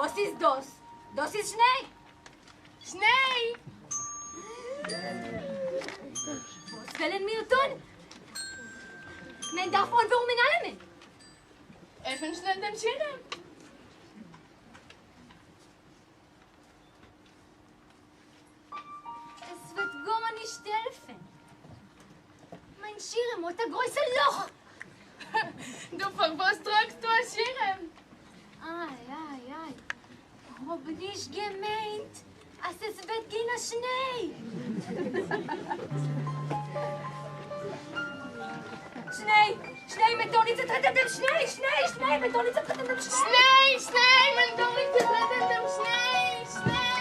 וואס איז דאס? דאס איז שניי! שניי! וואס וועלן מיר טון? מען דארף אנווארמען אלעמען! עפן שנעל דעם שירעם! עס וועט גארנישט העלפן. מיין שירעם האט א גרויסע לאך! דו פארוואס טראגסטו א שירעם? איי איי איי, כ'האב נישט געמיינט אז עס וועט גיין א שניי! שניי! שניי! מען טאר נישט צוטרעטן דעם שניי! שניי! שניי! מען טאר נישט צוטרעטן דעם שניי! שניי! שניי! מען טאר נישט צוטרעטן דעם שניי! שניי!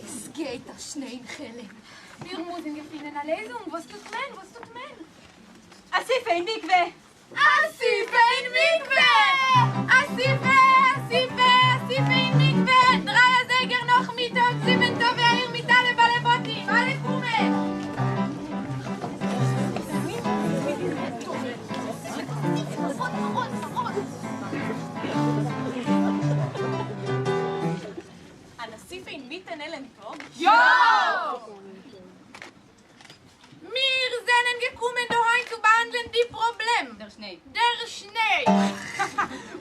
עס גייט א שניי אין חלם. מיר מוזן געפינען א לעזונג, וואס טוט מען? וואס טוט מען? אסיפה אין מקווה! אסיפה אין מקווה! אסיפה! אסיפה! אסיפה אין מקווה! דריי אזייגער נאכמיטאג, זיבן טובי העיר מיט אלע בעלי בתים! אלע קומען! אן אסיפה אינמיטן העלן טאג? יא! מיר זענען געקומען דא היינט צו באהאנדלען די פראבלעם. דער שניי. דער שניי.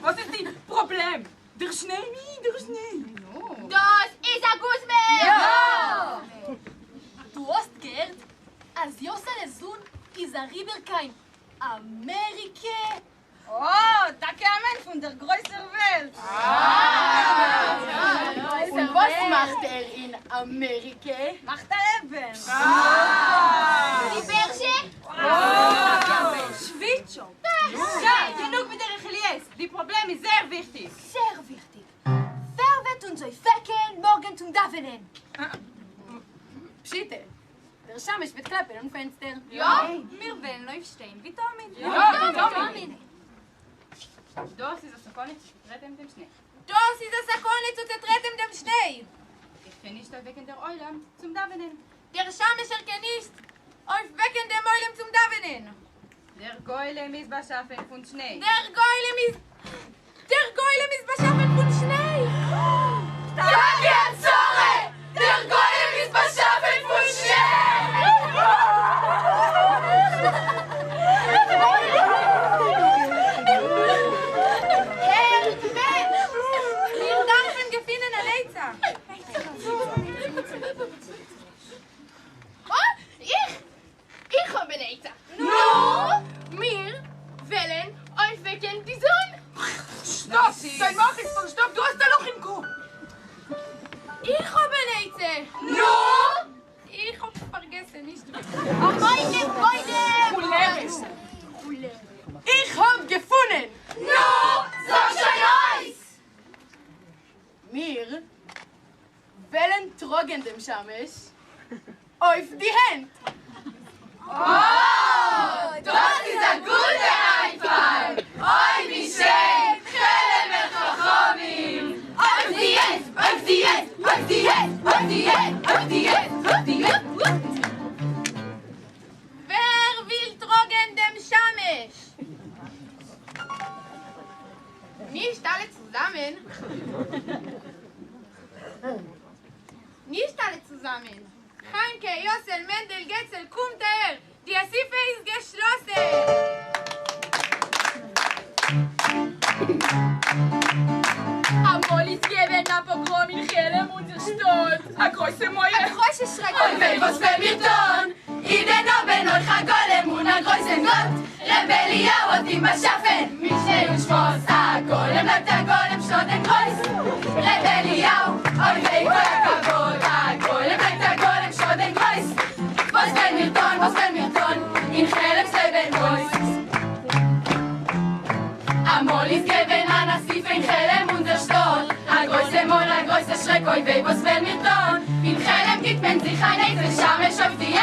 וואס איז די פראבלעם? דער שניי ווי דער שניי? דאס איז א גוזמא! יא! דו האסט געהערט אז יאסעלע'ס זון איז אריבער קיין אמעריקע? אה, טאקע א מאן פון דער גרויסער וועלט. און וואס מאכט ער אין אמעריקע? מאכט א לעבן. די בערזשע? שוויצשו. יא, גענוג מיט די רכיליות, די פראבלעם איז זייער וויכטיג. זייער וויכטיג. ווער וועט אונז אויפוועקן מארגן צום דאווענען? פשיטא. דער שמש וועט קלאפן אין פענסטער. יא! מיר וועלן אויפשטיין ווי תמיד. יא, ווי תמיד. דאס איז א סכנה צו צוטרעטן דעם שניי. דאס איז א סכנה צו צוטרעטן דעם שניי. איך קען נישט אויפוועקן דער עולם צום דאווענען. דער שמש ער קען נישט אויפוועקן דעם עולם צום דאווענען. דער גולם איז באשאפן פון שניי. דער גולם איז דער גולם איז באשאפן פון שניי! טאקע א צרה! דער גולם איז באשאפן פון שניי! הערט מענטש! מיר דארפן געפינען אן עצה! אה! איך! איך האב אן עצה! נו? מיר וועלן אויפוועקן די זון! שטאפ! דיין מח איז פארשטאפט! דו האסט א לאך אין קאפ! איך האב אן עצה! נו? איך האב פארגעסן, נישט וויכטיג. א בוידעם בוידעם! חולערעש! איך האב געפונען! נו! זאג שוין אויס! מיר וועלן טראגן דעם שמש אויף די הענט. אה! דאס איז א גוטע איינפאל! אוי ווי שיין! חלמ'ער חכמים! אויף די הענט! אויף די הענט! אויף די הענט! אויף די הענט! אויף די הענט! אויף די הענט! ווער וויל טראגן דעם שמש? נישט אלע צוזאמען. נישט אלע צוזאמען. חיימקע, יאסל, מענדל, געצל, קומט אהער, די אסיפה איז געשלאסן! אמאל איז געווען א פאגראם אין חעלם אונזער שטאט. א גרויסע מורא. א גרויסע שרעק. אוי וויי וואס וועל מיר טון? אידן האבן אויך א גולם און א גרויסן גאט. ר' אליהו האט אים באשאפן מיט שניי און שמאלץ. א גולם בלייבט א גולם שאדן גרויס. ר' אליהו, אוי וויי כל הכבוד. א גולם בלייבט א גולם שאדן גרויס. וואס וועל מיר טון? וואס וועל מיר טון? אין חעלם'ס לעבן אויס. אמאל איז געווען אן אסיפה אין חעלם אונזער שטאט, א גרויסע מורא א גרויסע שרעק אוי וויי וואס וועל מיר טון, אין חעלם גיט מען זיך אן עצה שמש אויף די.